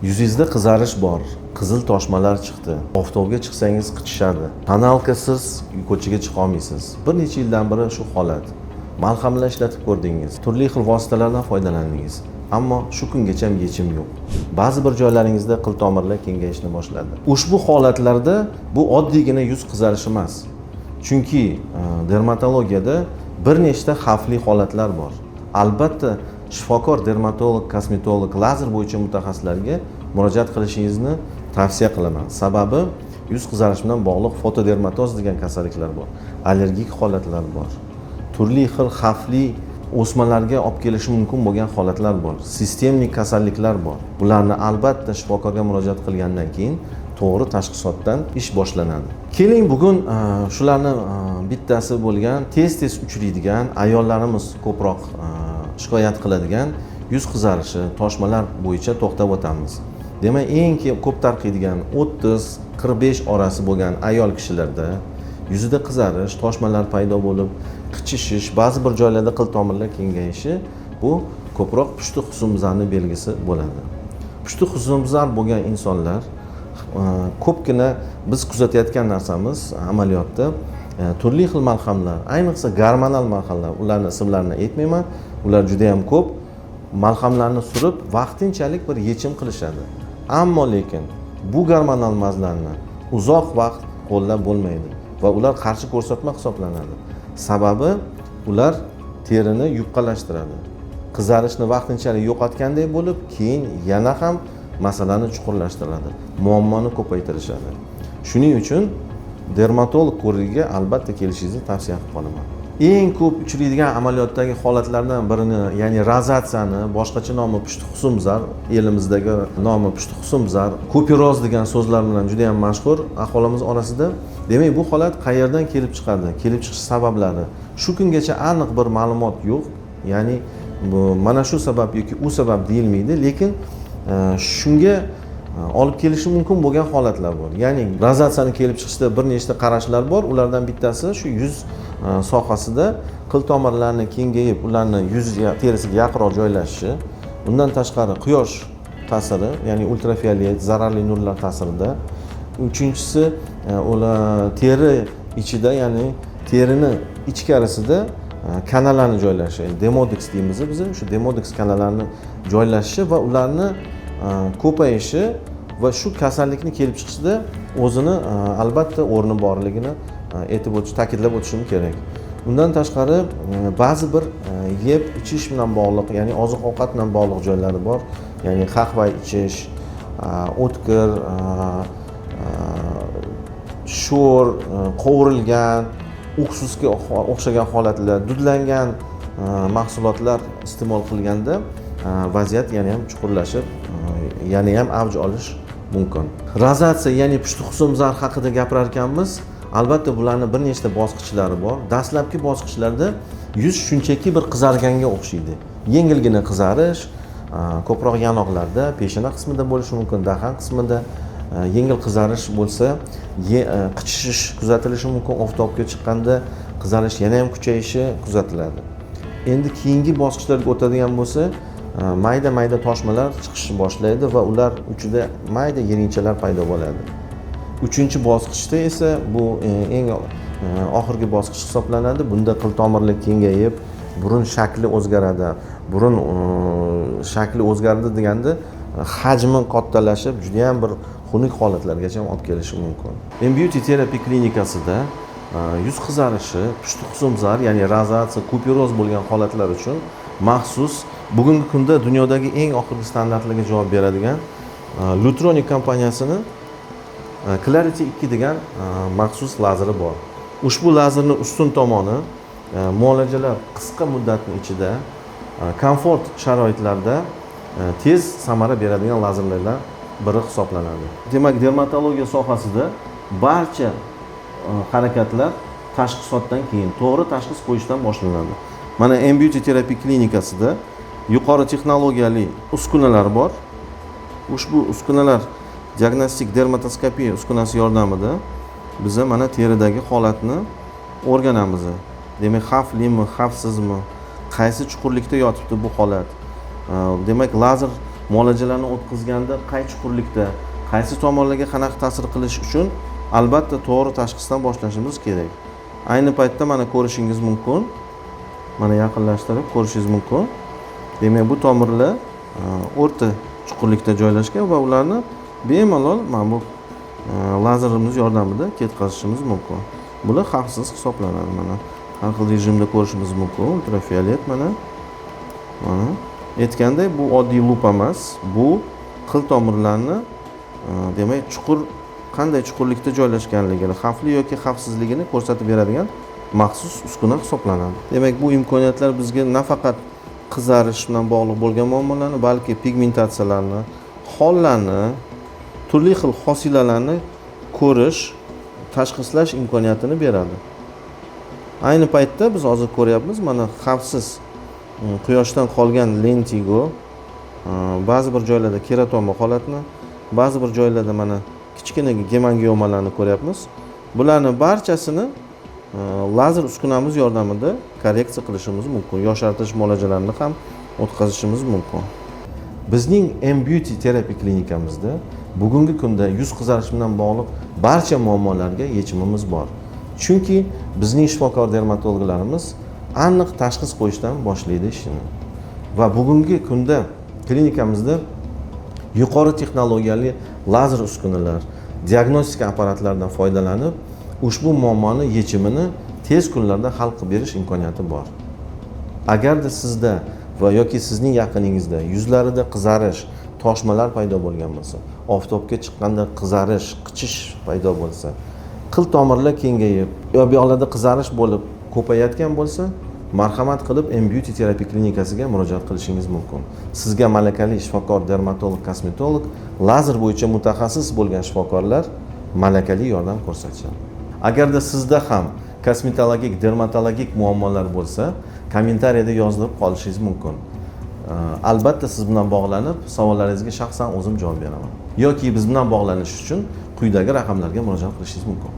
Yuzingizda qizarish bor, qizil toshmalar chiqdi, oftobga chiqsangiz qichishadi, тоналка siz ko'chaga chiqa olmaysiz. Bir necha yildan beri shu holat. Malhamlar ishlatib ko'rdingiz, turli xil vositalardan foydalandingiz, ammo shu kungacha ham yechim yo'q. Ba'zi bir joylaringizda qil tomirlar kengayishni boshladi. Ushbu holatlarda bu oddiygina yuz qizarishi emas, chunki dermatologiyada bir nechta xavfli holatlar bor. Albatta, shifokor dermatolog, kosmetolog, lazer bo'yicha mutaxassislarga murojaat qilishingizni tavsiya qilaman. Sababi yuz qizarishi bilan bog'liq fotodermatoz degan kasalliklar bor, allergik holatlar bor, turli xil xavfli o'smalarga olib kelishi mumkin bo'lgan holatlar bor, системный kasalliklar bor. Bularni albatta shifokorga murojaat qilgandan keyin to'g'ri tashxisotdan ish boshlanadi. Keling, bugun shularni bittasi bo'lgan, tez tez uchraydigan, ayollarimiz ko'proq shikoyat qiladigan yuz qizarishi, toshmalar bo'yicha to'xtab o'tamiz. Demak, eng ko'p tarqaydigan 30-45 orasi bo'lgan ayol kishilarda yuzida qizarish, toshmalar paydo bo'lib, qichishish, ba'zi bir joylarda qil tomirlar kengayishi, bu ko'proq pushti husnbuzarni belgisi bo'ladi. Pushti husnbuzar bo'lgan insonlar ko'pgina biz kuzatayotgan narsamiz amaliyotda turli xil malhamlar, ayniqsa gormonal malhamlar, ularni ismlarini aytmayman, ular juda yam ko'p, malhamlarni surib vaqtinchalik bir yechim qilishadi. Ammo lekin bu gormonal mazlarni uzoq vaqt qo'llab bo'lmaydi va ular qarshi ko'rsatma hisoblanadi. Sababi ular terini yupqalashtiradi, qizarishni vaqtinchalik yo'qotganday bo'lib, keyin yana ham masalani chuqurlashtiradi, muammoni ko'paytirishadi. Shuning uchun dermatolog ko'rigiga albatta kelishingizni tavsiya qilib qolaman. Eng ko'p uchraydigan amaliyotdagi holatlardan birini, ya'ni rozatsiyani, boshqacha nomi pushti husnbuzar, elimizdagi nomi pushti husnbuzar, kuperoz degan so'zlar bilan juda yam mashhur aholimiz orasida. Demak, bu holat qayerdan kelib chiqadi, kelib chiqish sabablari shu kungacha aniq bir ma'lumot yo'q. Ya'ni bu mana shu sabab yoki u sabab deyilmaydi, lekin shunga olib kelishi mumkin bo'lgan holatlar bor. Ya'ni rozatsiyani kelib chiqishida bir nechta qarashlar bor. Ulardan bittasi shu yuz sohasida qil tomirlarni kengayib, ularni yuz terisiga yaqinroq joylashishi. Undan tashqari quyosh ta'siri, ya'ni ultrafiolet zararli nurlar ta'sirida. Uchinchisi ular teri ichida, ya'ni terini ichkarisida kanallarni joylashishi, demodex deymiz biz, shu demodex kanallarni joylashishi va ularni ko'payishi va shu kasallikni kelib chiqishida o'zini albatta o'rni borligini aytib o'tish, ta'kidlab o'tishim kerak. Undan tashqari ba'zi bir yeb ichish bilan bog'liq, ya'ni oziq ovqat bilan bog'liq joylari bor, ya'ni qahva ichish, o'tkir, sho'r, qovurilgan, уксус ga o'xshagan holatlar, dudlangan mahsulotlar iste'mol qilganda vaziyat yana ham chuqurlashib, yana ham avj olish mumkin. Rozatsiya, ya'ni pushti husnbuzar haqida gapirar ekanmiz, albatta bularni bir nechta bosqichlari bor. Dastlabki bosqichlarda yuz shunchaki bir qizarganga o'xshaydi, yengilgina qizarish, ko'proq yanoqlarda, peshona qismida bo'lishi mumkin, dahan qismida yengil qizarish bo'lsa, qichishish kuzatilishi mumkin. Oftobga chiqqanda qizarish yana ham kuchayishi kuzatiladi. Endi keyingi bosqichlarga o'tadigan bo'lsa, mayda mayda toshmalar chiqishni boshlaydi va ular uchida mayda yiringchalar paydo bo'ladi. Uchinchi bosqichda esa bu eng oxirgi bosqich hisoblanadi. Bunda qil tomirlar kengayib, burun shakli o'zgaradi. Burun shakli o'zgardi deganda hajmi kattalashib, judayam bir xunuk holatlargacha olib kelishi mumkin. M Beauty Therapy klinikasida yuz qizarishi, pushti husnbuzar, ya'ni rozatsiya, kuperoz bo'lgan holatlar uchun maxsus, bugungi kunda dunyodagi eng oxirgi standartlarga javob beradigan Lutronic kompaniyasini Clarity 2 degan maxsus lazeri bor. Ushbu lazerni ustun tomoni muolajalar qisqa muddatni ichida, komfort sharoitlarda tez samara beradigan lazerlardan biri hisoblanadi. Demak, dermatologiya sohasida barcha harakatlar tashxisotdan keyin, to'g'ri tashxis qo'yishdan boshlanadi. Mana M Beauty Therapy klinikasida yuqori texnologiyali uskunalar bor. Ushbu uskunalar, diagnostik dermatoskopiya uskunasi yordamida biza mana teridagi holatni o'rganamiz. Demak, xavflimi, xavfsizmi, qaysi chuqurlikda yotibdi bu holat. Demak, lazer Muolajalarni o'tkazganda qay chuqurlikda, qaysi tomonlarga qanaqa ta'sir qilish uchun albatta to'g'ri tashxisdan boshlashimiz kerak. Ayni paytda mana ko'rishingiz mumkin, mana yaqinlashtirib ko'rishingiz mumkin. Demak, bu tomirlar o'rta chuqurlikda joylashgan va ularni bemalol mana bu lazerimiz yordamida ketkazishimiz mumkin. Bular xavfsiz hisoblanadi. Mana har xil rejimda ko'rishimiz mumkin. Ultrafiolet, mana aytganday, bu oddiy lupa emas, bu qil tomirlarni demak, chuqur, qanday chuqurlikda joylashganligini, xavfli yoki xavfsizligini ko'rsatib beradigan maxsus uskuna hisoblanadi. Demak, bu imkoniyatlar bizga nafaqat qizarish bilan bog'liq bo'lgan muammolarni, balki pigmentatsiyalarni, xollarni, turli xil hosilalarni ko'rish, tashxislash imkoniyatini beradi. Ayni paytda biz hozir ko'ryapmiz, mana xavfsiz quyoshdan qolgan lentigo, ba'zi bir joylarda keratoma holatini, ba'zi bir joylarda mana kichkina gemangiomalarni ko'ryapmiz. Bularni barchasini lazer uskunamiz yordamida korreksiya qilishimiz mumkin, yoshartirish muolajalarini ham o'tkazishimiz mumkin. Bizning M Beauty terapiya klinikamizda bugungi kunda yuz qizarishi bilan bog'liq barcha muammolarga yechimimiz bor, chunki bizning shifokor dermatologlarimiz aniq tashxis qo'yishdan boshlaydi ishini va bugungi kunda klinikamizda yuqori texnologiyali lazer uskunalar, diagnostika apparatlaridan foydalanib, ushbu muammoni yechimini tez kunlarda hal qilib berish imkoniyati bor. Agarda sizda va yoki sizning yaqiningizda yuzlarida qizarish, toshmalar paydo bo'lgan bo'lsa, oftobga chiqqanda qizarish, qichish paydo bo'lsa, qil tomirlar kengayib yo bu yoqlarda qizarish bo'lib ko'payayotgan bo'lsa, marhamat qilib M Beauty terapiya klinikasiga murojaat qilishingiz mumkin. Sizga malakali shifokor dermatolog, kosmetolog, lazer bo'yicha mutaxassis bo'lgan shifokorlar malakali yordam ko'rsatishadi. Agarda sizda ham kosmetologik, dermatologik muammolar bo'lsa, kommentariyada yozib qolishingiz mumkin. Albatta siz bilan bog'lanib, savollaringizga shaxsan o'zim javob beraman yoki biz bilan bog'lanish uchun quyidagi raqamlarga murojaat qilishingiz mumkin.